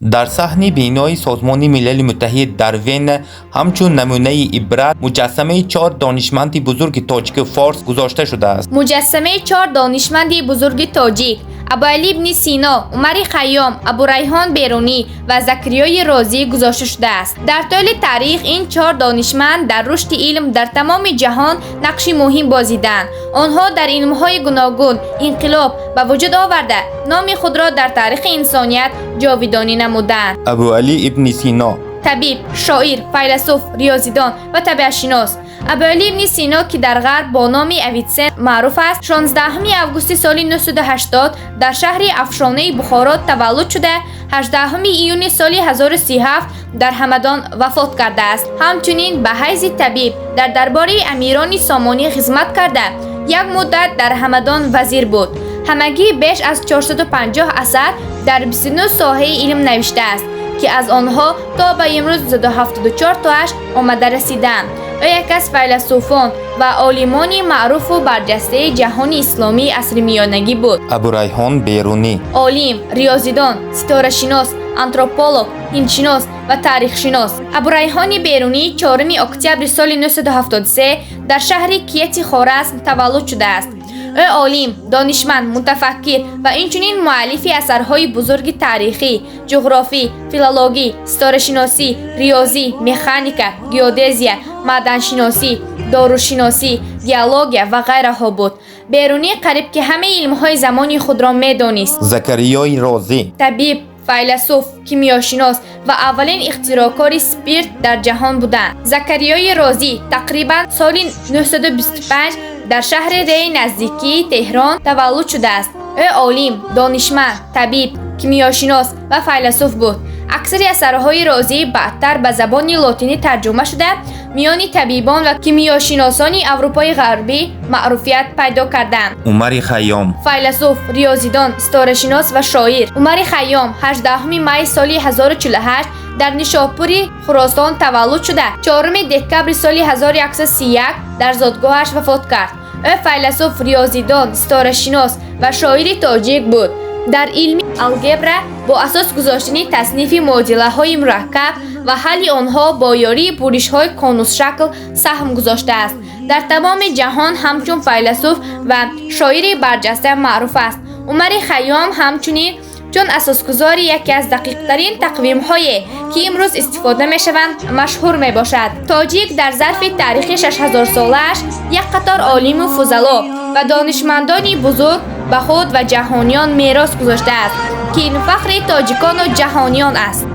Дар саҳни бинои Созмони Милали Муттаҳид дар Вена ҳамчун намунаи ибрат муҷассамаи чор донишманди бузурги тоҷику форс гузошта шудааст. Муҷассамаи чор донишманди бузурги тоҷик Абуалӣ ибни Сино, Умари Хайём, Абурайҳон Берунӣ ва Закариёи Розӣ гузошта шудааст. Дар тӯли таърих ин чор донишманд дар рушди илм дар тамоми ҷаҳон нақши муҳим бозиданд. Онҳо дар илмҳои гуногун инқилоб ба вуҷуд оварда, номи худро дар таърихи инсоният ҷовидонӣ намуданд. Абуалӣ ибни Сино: табиб, шоир, файласуф, риёзидон ва табиатшинос. Абуалӣ ибни Сино, ки дар ғарб бо номи Авитсен маъруф аст, 16 августи соли 980 дар шаҳри Афшонаи Бухоро таваллуд шуда, 18 июни соли 1037 дар Ҳамадон вафот кардааст. Ҳамчунин ба ҳайси табиб дар дарбори амирони Сомонӣ хизмат карда, як муддат дар Ҳамадон вазир буд. Ҳамагӣ беш аз 450 асар дар 29 соҳаи илм навиштааст, ки аз онҳо то ба имрӯз 274 тоаш омада расиданд. Ӯ яке аз файласуфон ва олимони маъруфу барҷастаи ҷаҳони исломии асри миёнагӣ буд. Абурайҳон Берунӣ: олим, риёзидон, ситорашинос, антрополог, ҳиндшинос ва таърихшинос. Абурайҳони Берунӣ 4 октябри соли 973 дар шаҳри Киети Хоразм таваллуд шудааст. Ӯ олим, донишманд, мутафаккир ва инчунин муаллифи асарҳои бузурги таърихӣ, ҷуғрофӣ, филологӣ, ситорашиносӣ, риёзӣ, механика, геодезия, маъданшиносӣ, дорушиносӣ, геология ва ғайраҳо буд. Берунӣ қариб ки ҳамаи илмҳои замони худро медонист. Закариёи Розӣ: табиб, файласуф, кимиёшинос ва аввалин ихтироъкори спирт дар ҷаҳон буданд. Закариёи Розӣ тақрибан соли 925 дар шаҳри Рей наздикии Теҳрон таваллуд шудааст. Ӯ олим, донишманд, табиб, кимиёшинос ва файласуф буд. Аксари асарҳои Розӣ баъдтар ба забони лотинӣ тарҷума шуда, миёни табибон ва кимиёшиносони Аврупои Ғарбӣ маъруфият пайдо карданд. Умари Хайём: файласуф, риёзидон, ситорашинос ва шоир. Умари Хайём 18 май соли 1048 дар Нишопури Хуросон таваллуд шуда, 4 декабри соли 1131 дар зодгоҳаш вафот кард. Ӯ файласуф, риёзидон, ситорашинос ва шоири тоҷик буд. Дар илми алгебра бо асос гузоштани таснифи муодилаҳои мураккаб ва ҳалли онҳо бо ёрии буришҳои конусшакл саҳм гузоштааст. Дар тамоми ҷаҳон ҳамчун файласуф ва шоири барҷаста маъруф аст. Умари Хайём ҳамчунин чун асосгузори яке аз дақиқтарин тақвимҳое, ки имрӯз истифода мешаванд, машҳур мебошад. Тоҷик дар зарфи таърихи 6000-солааш як қатор олиму фузало ва донишмандони бузург ба худ ва ҷаҳониён мерос гузоштааст, ки ин фахри тоҷикону ҷаҳониён аст.